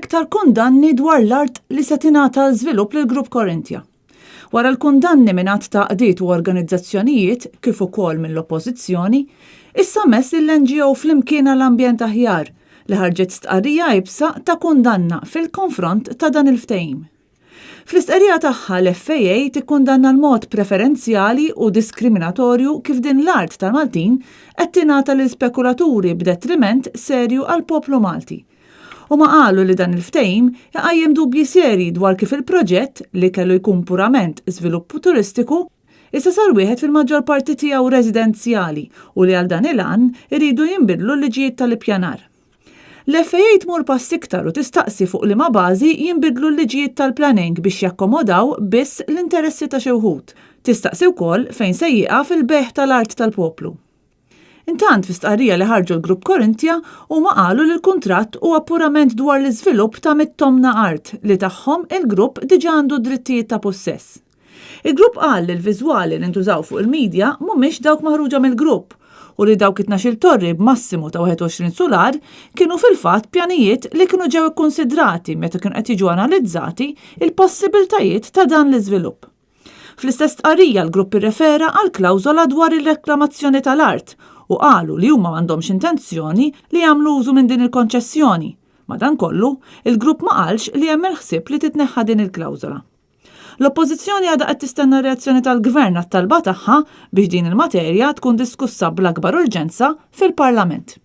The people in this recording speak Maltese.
iktar kundanni dwar l-art li se tingħata għal żvilupp lill-Grupp Corinthia. Wara l-kundanni minn għadd ta' għaqdiet u organizzazzjonijiet kif ukoll mill-Oppożizzjoni, issa mess lill-NGO Flimkien għal Ambjent Aħjar li ħarġet stqarrija iebsa ta' kundanna fil-konfront ta' dan il-ftehim. Fl-istqarrija tagħha l-FAA tikkundanna l-mod preferenzjali u diskriminatorju kif din l-art tal-Maltin qed tingħata lil spekulaturi b'detriment serju għall-poplu Malti. Huma qalu li dan il-ftehim iqajjem dubji serji dwar kif il-proġett, li kellu jkun purament żvilupp turistiku, issa sar wieħed fil-maġġor parti tiegħu residenzjali u li għal dan il-għan iridu jinbidlu l-liġijiet tal-ippjanar. L-FAA tmur pass iktar u tistaqsi fuq liema bażi jinbidlu l-liġijiet tal-planning biex jakkomodaw biss l-interessi ta' xi wħud. Tistaqsi wkoll fejn se jieqaf il-bejgħ tal-art tal-poplu. Intant fi stqarrija li ħarġu l-Grupp Corinthia huma qalu li l-kuntratt huwa purament dwar l-iżvilupp ta' mit-tomna art li tagħhom il-grupp diġà għandu d-drittijiet ta' pussess. Il-grupp qal li l-viżwali li ntużaw fuq il-media mhumiex dawk maħruġa mill-grupp u li dawk it-tnax-il torri b'massimu ta' 21 sular kienu fil-fatt pjanijiet li kienu ġew ikkunsidrati meta kienu qed jiġu analizzati l-possibiltajiet ta' dan l-iżvilupp. Fl-istess stqarrija l-grupp irrefera għall-klawżola dwar ir-reklamazzjoni tal-art u qalu li huma m'għandhomx intenzjoni li jagħmlu użu minn din il-konċessjoni. Madankollu, il-grupp ma qalx li hemm il-ħsieb li titneħħa din il-klawżola. L-Oppożizzjoni għadha qed tistenna reazzjoni tal-Gvern għat-talba tagħha biex din il-materja tkun diskussa bl-akbar urġenza fil-Parlament.